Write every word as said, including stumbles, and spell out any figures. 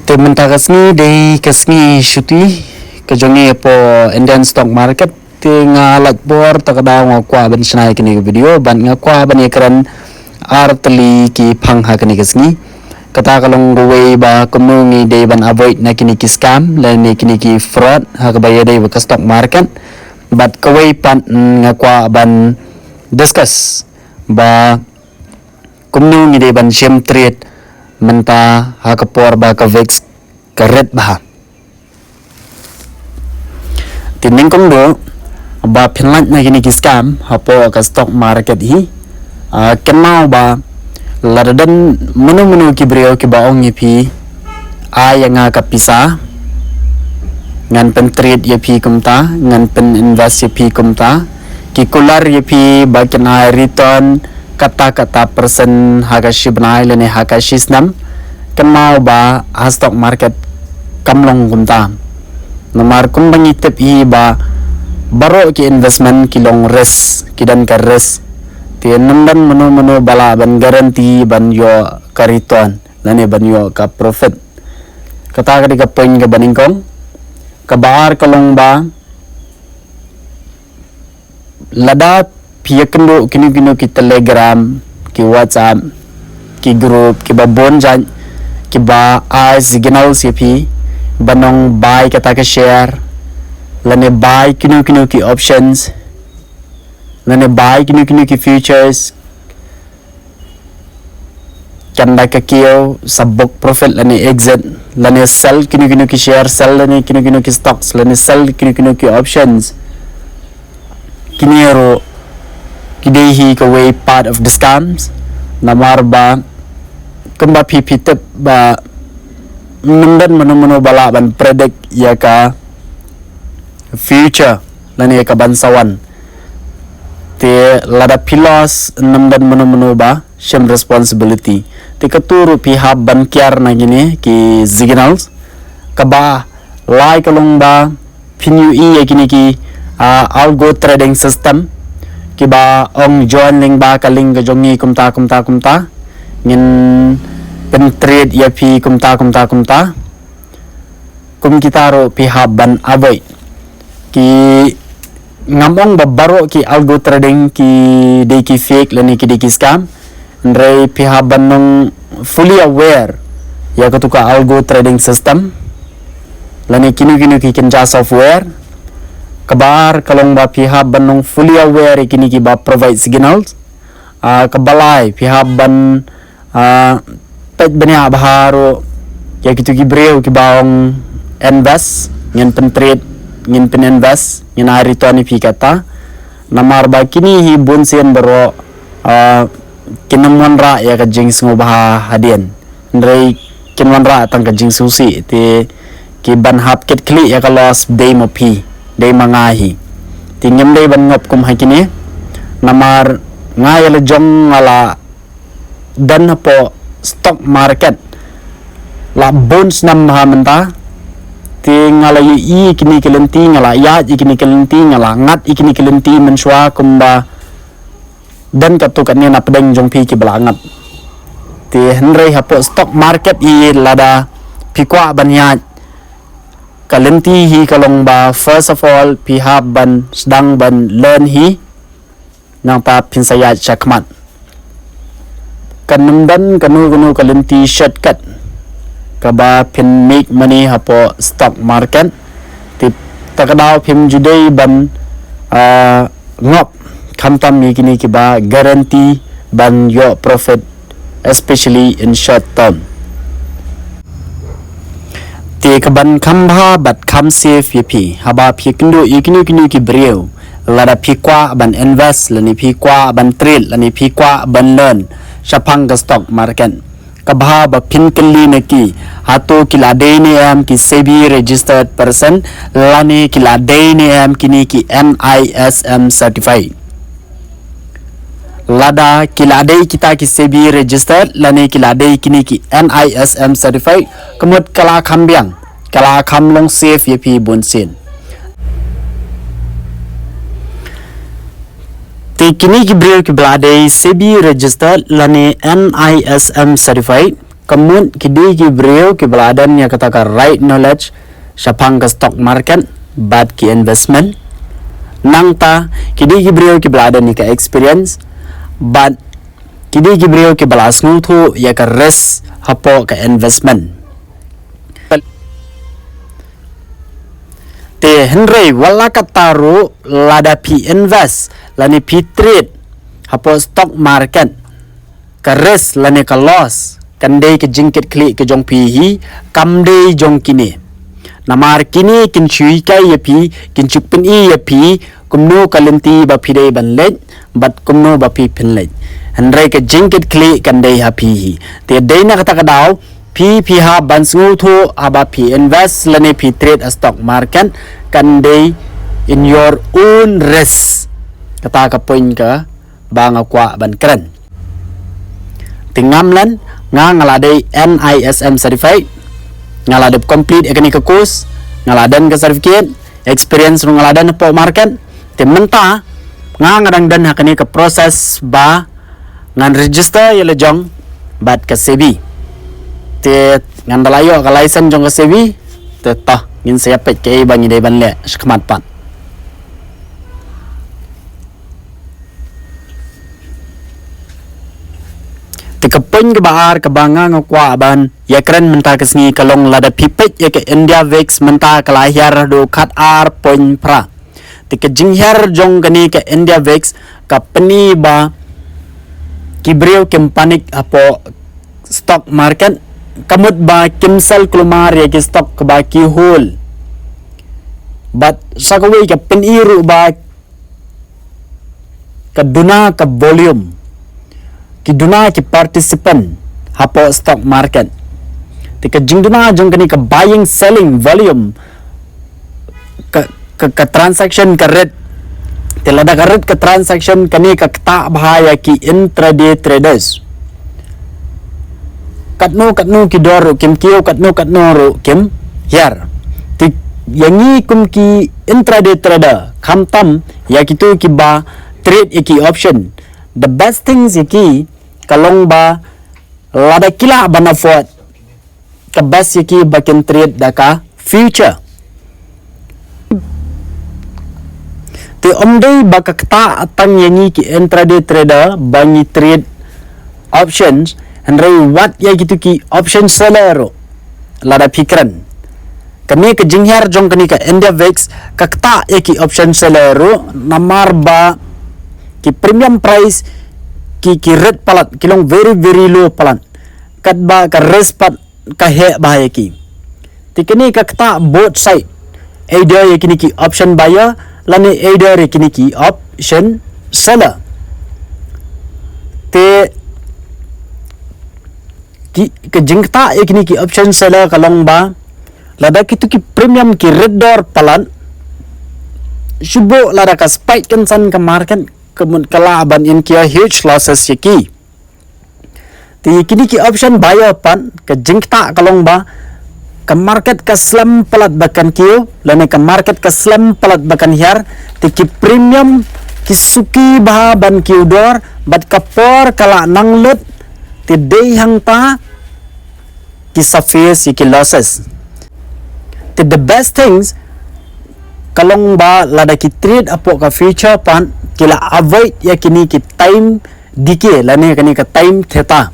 Te mynta ka sngi dei ka sngi shuti ka jong ngi hapoh Indian stock market. Te nga lait bor ta ka daw nga kwah ban shna ïa kane ka video bad nga kwah ban ïakren ar tylli ki phang ha kane ka sngi. Kata ka long kawei ba kumno ngi dei ban avoid na kine ki scam lane kine ki fraud ha kaba ïadei bad ka stock market. Bad kawei pat, mm, nga kwah ban discuss ba kumno ngi dei ban shim trade mynta ha ka por ba ka VIX ka rit bha. Te nyngkong duh ba phin lait na kine ki scam hapoh ka stock market hi, ah, kynmaw ba lada don mano mano ki briew kiba ong ïa phi, ai ïa nga ka pisa, ngan pyntrade ïa phi kumta, ngan pyninvest ïa phi kumta, ki kular ïa phi ba kin ai return kata kata percent ha ka shi bnai lane ha ka shi snem. Kynmaw ba ha stock market kam long kumta. Namar kumba ngi tip hi ba baroh ki investment ki long risk, ki don ka risk. Te ym don mano mano ba lah ban guarantee ban ïoh ka return lane ban ïoh ka profit. Kata ka dei ka point kaba nyngkong. Kaba ar ka long ba lada phi ïakynduh kino kino ki Telegram, ki WhatsApp, ki group kiba bun jait kiba ai signals ïa phi ban ong buy kata ka share lane buy kino kino ki options lane buy kino kino ki futures, kan da ka kiew sa book profit lane exit, lane sell kino kino ki share, sell lane kino kino ki stocks, lane sell kino kino ki options. Kine ruh ki dei hi kawei part of the scams. Namar ba kumba phi phi tip ba ym don mano mano ba lah ban predict ïa ka future lane ïa ka ban sa wan. Te lada phi loss ym don mano mano ba shim responsibility. Te katu ruh phi hap ban kiar na kine ki signals. Kaba lai ka long ba phin ïohi ïa kine ki, ah, algo trading system kiba ong join link ba ka link ka jong ngi kumta kumta kumta, ngin pyntrade ïa phi kumta kumta kumta. Kum kita ruh phi hap ban avoid. Ki ngam ong ba baroh ki algo trading ki dei ki fake lane ki dei ki scam. Hynrei phi hap ban long fully aware ïa katu ka algo trading system lane kino kino ki kynja software. Kaba ar ka long ba phi hap ban long fully aware ïa kine kiba provide signals. Ah, kaba lai phi hap ban, ah, peit bniah bha ruh ïa kitu ki briew kiba ong invest, ngin pyntrade, ngin pyninvest, ngin ai return ïa phi kata. Namar ba kine hi bun sien baroh, ah, kin ym wanrah ïa ka jingsngewbha hadien. Hynrei kin wanrah tang ka jingsngewsih, te ki ban hap kit khlieh ïa ka loss dei ma phi, dei ma nga hi. Te ngim dei ban ngop kum ha kine. Namar nga ïa la jong nga la don hapoh stock market la bun snem bha mynta. Te nga la ïohi ïa kine ki lynti, nga la ïaid ïa kine ki lynti, nga la ngat ïa kine ki lynti mynshuwa kumba don katto katne na pdeng jong phi kiba la ngat. Te hynrei hapoh stock market hi lada phi kwah ban ïaid, ka lynti hi ka long ba first of all phi hap ban sdang ban learn hi, nangta phin sa ïaid shakhmat. Kan ym don kano kano ka lynti shortcut kaba phin make money hapoh stock market. Te ta ka daw phim ju dei ban, ah, ngop khamtam ïa kine kiba guarantee ban ïoh profit, especially in short term. Te ka ban kham bha bad kham safe ïa phi haba phi ïakynduh ïa kino kino ki briew, lada phi kwah ban invest lane phi kwah ban trade lane phi kwah ban learn shaphang ka stock market, ka bha ba phin kylli na ki, hato ki la dei ne em ki SEBI registered person lane ki la dei ne em kine ki NISM certified. Lada ki la dei kita ki SEBI registered lane ki la dei kine ki NISM certified, ka mut ka la kham biang, ka la kham long safe ïa phi bun sien. Te kine ki briew kiba la dei SEBI registered lane NISM certified, ka mut ki dei ki briew kiba la don ïa kata ka right knowledge shaphang ka stock market bad ki investment. Nangta ki dei ki briew kiba la don ïa ka experience bad ki dei ki briew kiba la sngewthuh ïa ka risk hapoh ka investment. Te hynrei wat la katta ruh, lada phi invest lane phi trade hapoh stock market, ka risk lane ka loss kan dei ka jingkitkhlieh ka jong phi hi, kam dei jong kine. Namar kine kin shu hikai ïa phi, kin shu pyni ïa phi kumno ka lynti ba phi dei ban leh bad kumno ba phi phin leh. Hynrei ka jingkitkhlieh kan dei ha phi hi. Te dei na kata ka daw, phi phi hap ban sngewthuh haba phi invest lane phi trade ha stock market, kan dei in your own risk. Kata ka point kaba nga kwah ban kren. Te ngam leh, nga nga la dei NISM certified, nga la dep complete ïa kane ka course, nga la don ka certificate, experience ruh nga la don hapoh market. Te mynta nga nga dang don ha kane ka process ba ngan register ïa la jong bad ka SEBI. Te ngan da la ïoh ka license jong ka SEBI, te to ngin sa ïa peit kaei ba ngi dei ban leh shakhmat pat. Te ka point kaba ar kaba nga nga kwah ban ïa kren mynta ka sngi ka long, lada phi peit ïa ka India VIX mynta ka la hiar haduh khat ar point phra. Te ka jinghiar jong kane ka India VIX ka pyni ba ki briew kim panic hapoh stock market, ka mut ba kim sell kulmar ïa ki stock kaba ki hold. Bad sa kawei ka pyni ruh ba ka duna ka volume, ki duna ki participant hapoh stock market. Te ka jingduna jong kane ka buying selling volume, ka, ka, ka transaction ka rit. Te lada ka rit ka transaction, kane ka ktah bha ïa ki intraday traders. Katno katno ki dor ruh kim kiew, katno katno ruh kim hiar. Te ïa ngi kum ki intraday trader, khamtam ïa kitu kiba trade ïa ki option, the best things ïa ki ka long ba lada ki lah ban afford, ka best ïa ki ba kin trade da ka future. Te ym dei ba ka ktah tang ïa ngi ki intraday trader ba ngi trade options, hynrei wat ïa kitu ki option seller ruh, lada phi kren. Kane ka jinghiar jong kane ka India VIX ka ktah ïa ki option seller ruh, namar ba ki premium price ki, ki rit palat, ki long very very low palat. Katba ka risk pat ka heh bha ïa ki. Te kane ka ktah both side, either ïa kine ki option buyer lane either ïa kine ki option seller. Te ki, ka jingktah ïa kine ki option seller ka long ba lada kitu ki premium ki rit dor palat, shu bok lada ka spike kynsan ka market, ka mut ka lah ban incur huge losses ïa ki. Te ïa kine ki option buyer pat ka jingktah ka long ba ka market ka slem palat ba kan kiew lane ka market ka slem palat ba kan hiar, te ki premium ki suki bha ban kiew dor, bad ka por ka la nang lut, te dei hangta ki sa face ïa ki losses. Te the best things ka long ba lada ki trade hapoh ka future pat ki la avoid ïa kine ki time decay lane kane ka time theta.